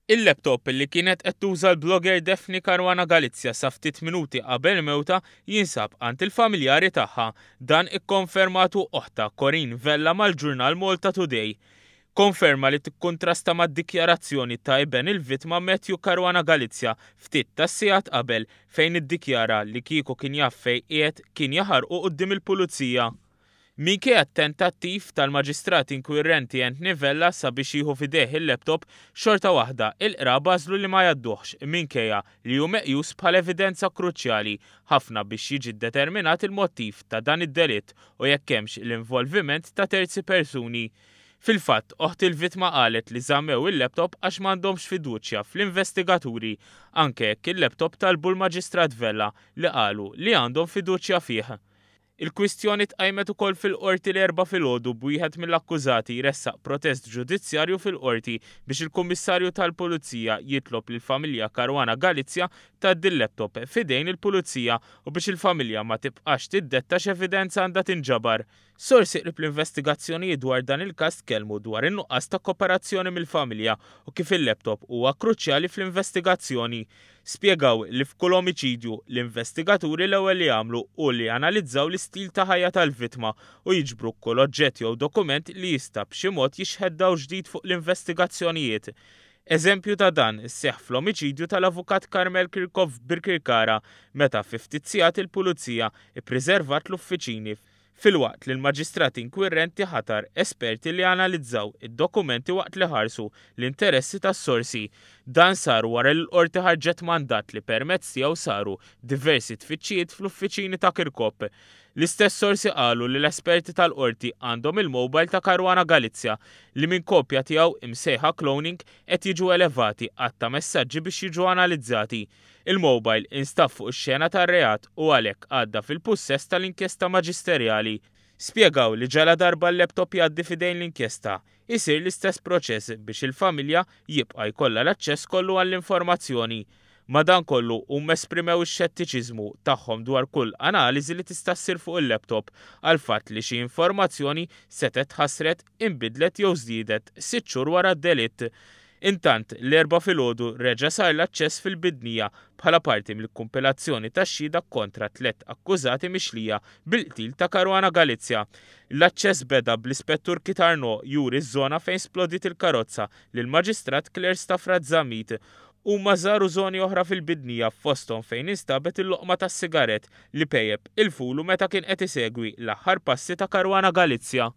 Il-laptop li kienet qed tuża l-blogger Daphne Caruana Galizia sa ftit minuti qabel mewtha jinsab għand il-familjari tagħha. Dan ikkonfermatu oħtha Corinne Vella mal-ġurnal Malta Today. Konferma li tikkuntrasta mad-dikjarazzjoni ta' iben il-vittma Matthew Caruana Galizia ftit tas-sigħat qabel fejn iddikjara li kieku kien jaf fejn qiegħed kien jaħarqu quddiem il-pulizija. Minkejja t-tentattiv tal-Maġistrat inkwirrenti Anthony Vella sabiex jieħu f'idejh il-laptop, xorta waħda il-qraba għażlu li ma jgħadduhx minkejja li hu meqjus bħala evidenza kruċjali ħafna biex jiġi ddeterminat il-mottiv ta' dan id-delitt u jekk hemmx l-involviment ta' terzi persuni. Fil-fatt, oħt il-vittma qalet li żammew il-laptop għax m'għandhomx fiduċja fl-investigaturi, anke jekk il-laptop talbu l-Maġistrat Vella li qalu li għandhom fiduċja fih. Il-kwistjoni tqajmet ukoll fil-Qorti l-Erbgħa filgħodu b'wieħed mill-akkużati jressaq protest ġudizzjarju fil-Qorti biex il-Kummissarju tal-Pulizija jitlob lill-familja Caruana Galizia tgħaddi l-laptop f'idejn il-Pulizija u biex il-familja ma tibqax tiddetta x'evidenza għandha tinġabar. Sorsi qrib l-investigazzjonijiet dwar dan il-każ tkellmu dwar in-nuqqas ta' koperazzjoni mill-familja u kif il-laptop huwa kruċjali fl-investigazzjoni. Spjegaw li f'kull omiċidju, l-investigaturi l-ewwel li jagħmlu hu li janalizzaw l-istil ta' ħajja tal-vittma u jiġbru kull oġġett jew dokument li jista' b'xi mod jixħet dawl ġdid fuq l-investigazzjonijiet. Eżempju ta' dan seħħ fl-omiċidju tal-Avukat Carmel Kirkop f'Birkirkara meta fi ftit sigħat il-Pulizija ppriservat l-uffiċini filwaqt li l-maġistrat inkwirrenti ħatar esperti li analizzaw id-dokumenti waqt li ħarsu l-interessi tas-sorsi. Dan sar wara li l-Qorti ħarġet mandat li permezz tiegħu saru diversi tfittxijiet fl-uffiċini ta' Kirkop. L-istess sorsi qalu li l-esperti tal-Qorti għandhom il-mobile ta' Caruana Galizia li minn kopja tiegħu imsejħa cloning qed jiġu elevati għadd ta' messaġġi biex jiġu analizzati. Il-mobile instab fuq ix-xena tar-reat u għalhekk għadda fil-pussess tal-inkjesta maġisterjali. Spjegaw li ġaladarba l-laptop jgħaddi f'idejn l-inkjesta, isir l-istess proċess biex il-familja jibqa' jkollha l-aċċess kollu għall-informazzjoni. Madankollu, huma esprimew ix-xettiċiżmu tagħhom dwar kull analiżi li tista' ssir fuq il-laptop għall-fatt li xi informazzjoni setgħet tħassret, inbidlet jew żdiedet sitt xhur wara d-delitt. Intant, l-Erbgħa filgħodu reġa' sar l-aċċess fil-Bidnija bħala parti mill-kumpilazzjoni tax-xhieda kontra tlett akkużati mixlija bil-qtil ta' Caruana Galizia. L-aċċess beda bl-Ispettur Keith Arnaud juri ż-żona fejn splodiet il-karozza lill-Maġistrat Claire Stafrace Zammit. Huma żaru żoni oħra fil-Bidnija fosthom fejn instabet il-loqma tas-sigarett li pejjep il-fulu meta kien qed isegwi l-aħħar passi ta' Caruana Galizia.